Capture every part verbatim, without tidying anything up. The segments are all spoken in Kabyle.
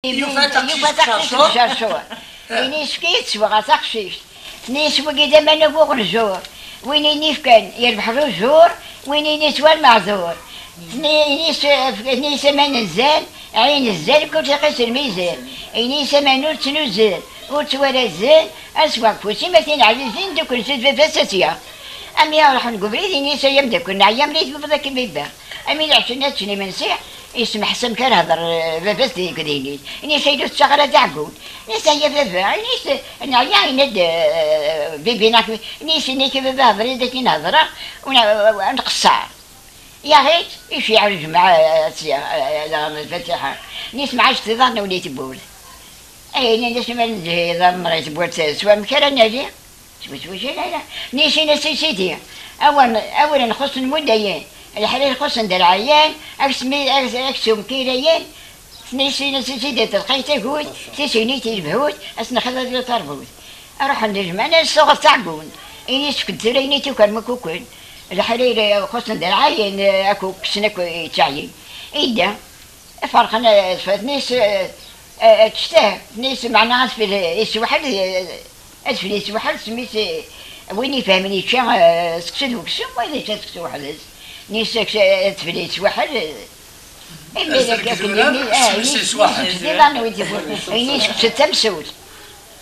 Yufa taqcict taqcict tcercur. Tcercur. Ini-as, efk-iyi-d sweɣ a taqcict. Ini-as, wagi d aman n uɣenjur. Win i yefkan yerbeḥ d uzur, win i yeswa lmeɛdur. Ini-as, ini-as, aman nzan, ɛin nzan, kul tiqis lmizan. Ini-as, aman ur ttnuzan, ur ttwarazen, ad sweɣ deg ufus-im a tin ɛzizin, ddukklen s baba-s ad tt-yaɣ. Am i ruḥen deg ubrid, ini-as, ay ameddakel, neɛya mliḥ, tbibbeḍ akken bibba. Am i lɛecen ad ččen imensi, yesmeḥs amek ara hder, eh, baba-s deg din-is. Ini-as, ay ur tettaɣ ara d aɛeggun. Ini-as, ay a baba, ini-as, neɛya, ini-d, eh, bibi-nak, ini-as, ini-k a baba, hder-iyi-d akken hedreɣ, ur n-, ur nqeṣṣer. Yaɣ-itt, iceyyeɛ lǧemɛa, eh, ad tt-yaɣ, eh, ad yaɣ lfatiḥa. Ini-as, mɛac tiḍarn uli tewwurt. Ay, ini-as, ma nezhi iḍarn ɣer tewwurt, s wamek ara nali? Swaswa kan aya. Nni-as, ini-as i sidi, awer, awer nxuṣṣen mudayen, leḥrir xuṣṣen d lɛayan, aksmi, aks-, aksum kirayen. Nni-as, ini-as i sidi, telqay tagut, tisegnit i lbehut, ad s-nexdem di tarbut. Ruḥen d lǧemɛa, nnan-as, suɣet taɛeggunt. Ini-as, efk-d tura, ini, tukar mukukun. Leḥrir, eh, xuṣṣen d lɛayan, eh, akk kksen akk yettɛayin. Idda. Ferqen, eh, tfat-nni s, eh, eh, tectah, tni s, meɛna adfel, eh, yessewḥel, eh, adfel yessewḥel, smi s, eh, win ifehmen yečča, eh, seksu d uksum, wayeḍ yečča seksu weḥd-s. Ni s, eh, adfel yessewḥel, eh, imi d akka akken, ah, yessewḥel. Ayen yesseksen tamsut.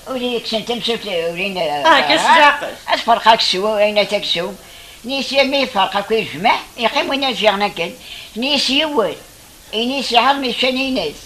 Ur yekksen tamsut, ur in-, ah, akka s leɛqel. Ad ferq aksum, ayen at aksum. Ni s, mi ferq akk yejmeɛ, yeqqim win ad yaɣen akken. Ni s yiwen. Ini-as, iɛerm iccan-ines.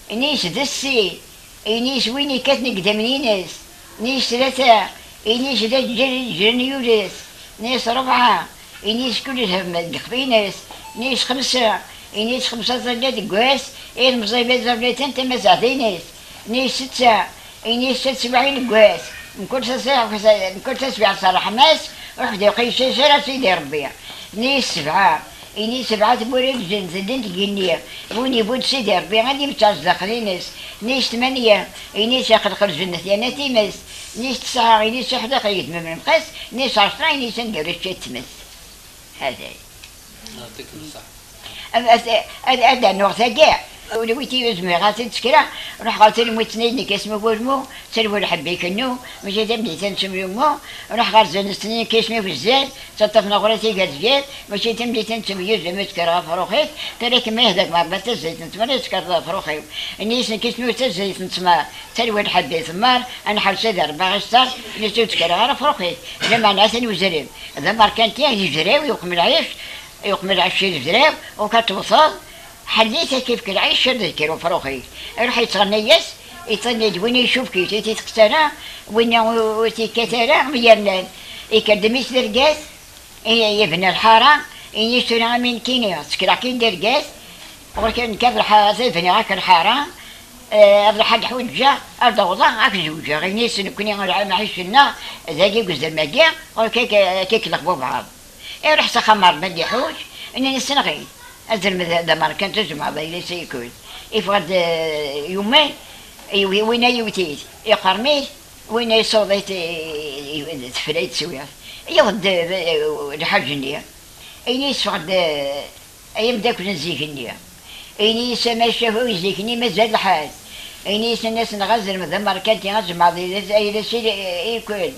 Ini-as, d sin. Ini-as, win ikkaten deg idammen-ines. Ini-as, tlata. Ini-as, d aǧǧer iǧǧren yul-is. Ini-as, rebɛa. Ini-as, kul lhem deg ixef-ines. Ini-as, xemsa. Ini-as, xemsa ẓalla deg wass, ilemẓi ma ẓerlatan tamazaɛt-ines. Ini-as, setta. Ini-as, teswiɛin deg wass, mkul taswiɛt, mkul taswiɛt s ṛṛeḥma-s, ur ḥdiqen ara Sidi Ṛebbi. Ini-as, sebɛa. Ini-as, sebɛa tmura n lǧennet ldint deg igenni, win ibudd Sidi Ṛebbi ad imečč ar zdaxel-ines. Ini-as, tmanya. Ini-as, ixleq lǧennet yerna times. Ini-as, tesɛa. Ini-as, iḥdeq igedmem n lqas. Ini-as, ɛecra. Ini-as, aneggaru yečča tmes. Hada. Ad, ad, ad, ad rnuɣ tagi. Ur wi-t-, ur zmireɣ ad t-id-sekreɣ. Ruḥeɣ ɣer talmut-nni n Kasmi Ugurmu, talwa lḥebb ikennu, mačči d tamdint n Semyummu. Ruḥeɣ ɣer zun-nsen Kasmi Ubezzal, ttaṭṭafen aɣurat igerzgan, mačči d tamdint n Semyuzem, ad sekreɣ afrux-ik, tura kemm ma yehda-k Mɛemmer tazzayt n ttmer, ad tesekreḍ afrux-iw. Ini-asen Kasmi ur tazzayt n ttmer, talwa lḥebb i temmar, ad nḥewwes ad rbeɣ istar, ini-as ur sekreɣ ara afrux-ik. Lameɛna atan uzrem, d amerkanti, d izraw, yuqem lɛic, yuqem lɛic i lezraw, u ka tewteḍ, ḥell-it ad k-ifk lɛic, ad d-kker ufrux-ik. Iruḥ yettɣenni-yas, yettɣenni-d win icufk-it, ur t-iteqqes ara, winna ur, ur t-yekkat ara, mi yernan. Yekker-d mmi-s d argaz, i, yebna lḥara, ini-as tura am nekkini, ttekleɣ-k-id d argaz, ɣur-k nekk ad ruḥeɣ, ad bniɣ-ak lḥara, eh, ad ruḥeɣ ad ḥewǧeɣ, ad d-awḍeɣ, ad k-zewǧeɣ. Ini-as nekkni lɛic-nneɣ, dagi deg uzrem-agi, ɣur-k ad k-, ad k-ikleɣ wabɛaḍ. Iruḥ s axxam n Ṛebbi ad iḥuǧ, nnan-as senɣ-it. Azrem d, d amerkan, tejmeɛḍ ayla-s i ikul. Iffeɣ-d, eh, yumen, iwi-, winna yewwet-it, iqerrem-it, winna yessaweḍ-it, eh, tefra i teswiɛt. Yewweḍ-d, eh, lḥaǧ-nni. Ini-as ffeɣ-d, eh, ay ameddakel n zik-nni. Ini-as, a Macahu, zik-nni mazal lḥal. Ini-as, nnan-as, neɣ azrem d amerkanti, ad jemɛeḍ ayla-s i, i, i kul.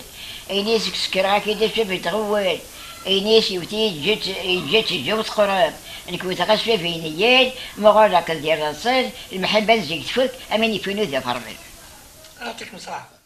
Ini-as, sekreɣ-ak-id acab i tɣewwal. Ini-as, yewwet-iyi, yeǧǧa-tt, yeǧǧa-tt, yeǧǧa-w teqreb. Nekk wteɣ-as bab-in yal, muɣal akked yir laṣel, lemḥibba n zik tfuk, am win yeffin udaf Ṛebbi. Yeɛṭikum ṣṣeḥḥa.